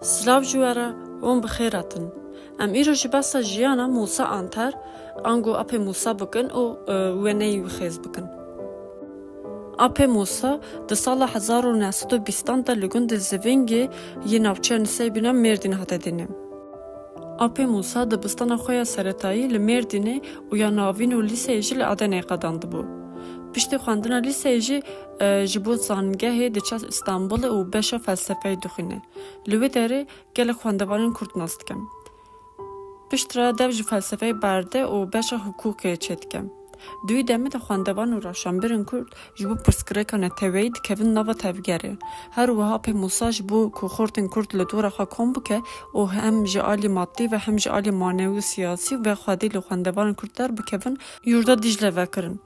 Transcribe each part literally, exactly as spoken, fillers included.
Silav ji we re, hûn bi xêr hatin. Em îro jî behsa jiyana Mûsa Anter, ango Apê Mûsa bikin û, e, wêneyê wî xêz bikin. Apê Mûsa di sala hezar û neh sed û bîstan de li gundê Zivingê yê navçeya Nisêbîna Mêrdîn hate dînê. Apê Mûsa dibistana xwe ya seretayî li Mêrdînê û ya navîn û lîseyê jî li Edeneyê qedandibû. Piştî xwendina lîseyê jî, e, ji bo zangehê diçe Stenbolê û beşa felsefeyê dixwîne. Li wê derê gelek xwendevanên Kurd nas dike. Piştre dev ji felsefeyê berde û beşa hiqûqê çêdike. Di wî demê de xwendevan û rewşenbîrên Kurd ji bo pirsgirêka neteweyî dikevin nava tevgerê. Her wiha Apê Mûsa ji bo ku xortên Kurd li dora xwe kom bike û hem ji alî madî ve hem ji alî manewî û siyasî ve xwedî li xwendevanên Kurd derbikevin, yurda Dîcle vekirin.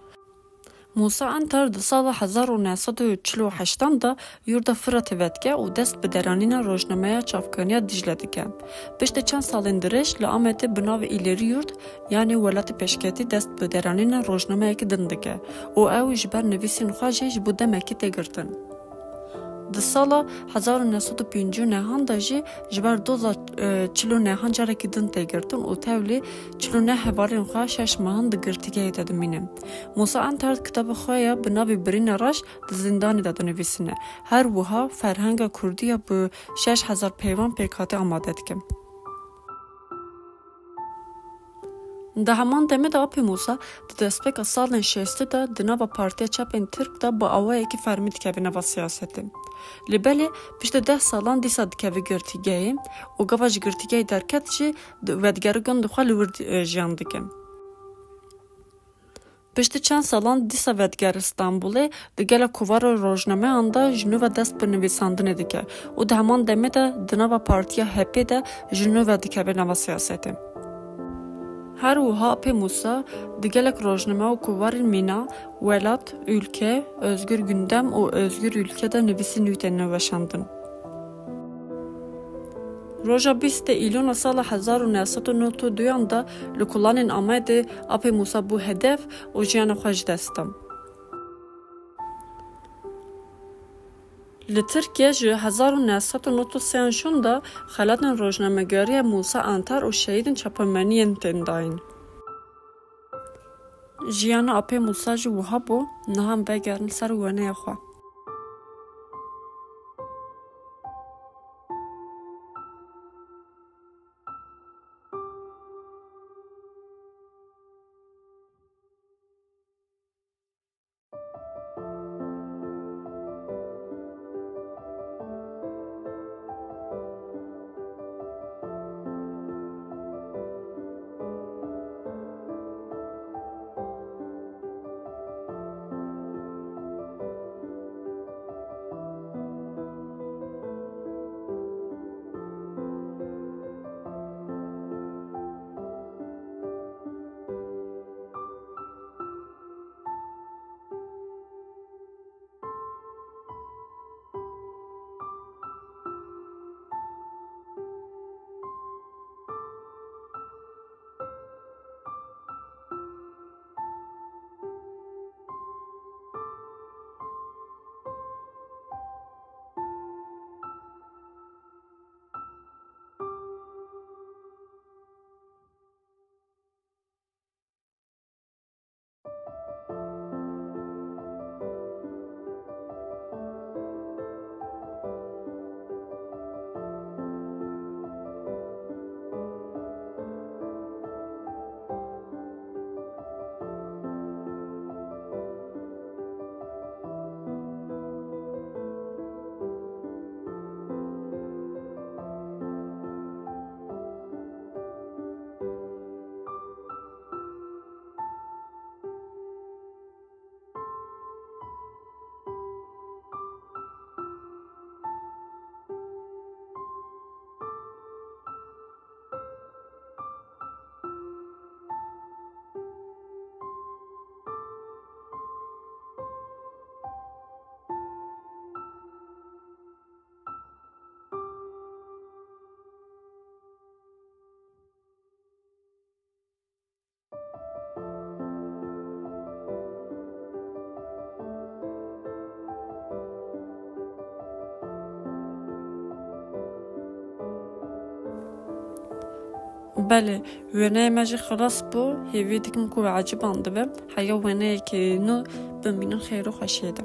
Mûsa Anter di sala hezar û neh sed û çil û heştan de yurda Firatê vedike û dest bi deranîna rojnameya Çavkaniya Dîcle dike. Piştî çend salên dirêj li Amedê bi navê Îlerî Yurt, yanî Welatê Pêşketî dest bi deranîna rojnameyekî din dike û ew ji ber nivîsên xwe jî ji bo demekî tê girtin. Di sala hezar û neh sed û pêncî û nehan de jî ji ber doza, e, çil û nehan carekî din tê girtin û tevlî çil û neh hevalên xwe şeş mehan di girtîgehê de dimîne. Mûsa Anter kitaba xwe ya bi navê Birîna Reş di zîndanê de dinivîsîne. Her wiha ferhenga kurdî ya bi şeş hezar peyvan pêkhatî amade dike. Di heman demê de Apê Mûsa di destpêka salên şêstî de di nava Partiya Çepên Tirk de bi awayekî fermî dikeve nava siyasetê. Lê belê piştî deh salan dîsa dikeve girtîgehê û gava ji girtîgehê derket jî di-, vedigere gund xwe li wir, e, jiyan dike. Piştî çend salan dîsa vedigere Stenbolê, di gelek kovara rojnameyan de ji nû ve dest bi nivîsandinê dike û di heman demê de di nava Partiya H P de ji nû ve dikeve nava siyasetê. Her wiha Apê Mûsa di gelek rojname û kovarên mîna, Welat, Ülke, Özgür Gündem û Özgür Ülke de nivîsî nû têne weşandin. Roja bîstê Îlona sala hezar û neh sed û nod û duyan de li kolanên Amedê Apê Mûsa bû hedef û jiyana xwe ji dest da. Li Tirkiye ji hezar û neh sed û nod û sê an şûn de xelatên rojnamegeriya Mûsa Anter û şehîdên çapemeniyên tên dayîn. Jiyana Apê Mûsa jî wiha bû, niha em vegerin ser wêneya xwe. Belê, wêneyê me jî xilas bû, hêvî dikim ku we ecibandibim. Heya wêneyekî nû bimînin xêr û xweşiyê de.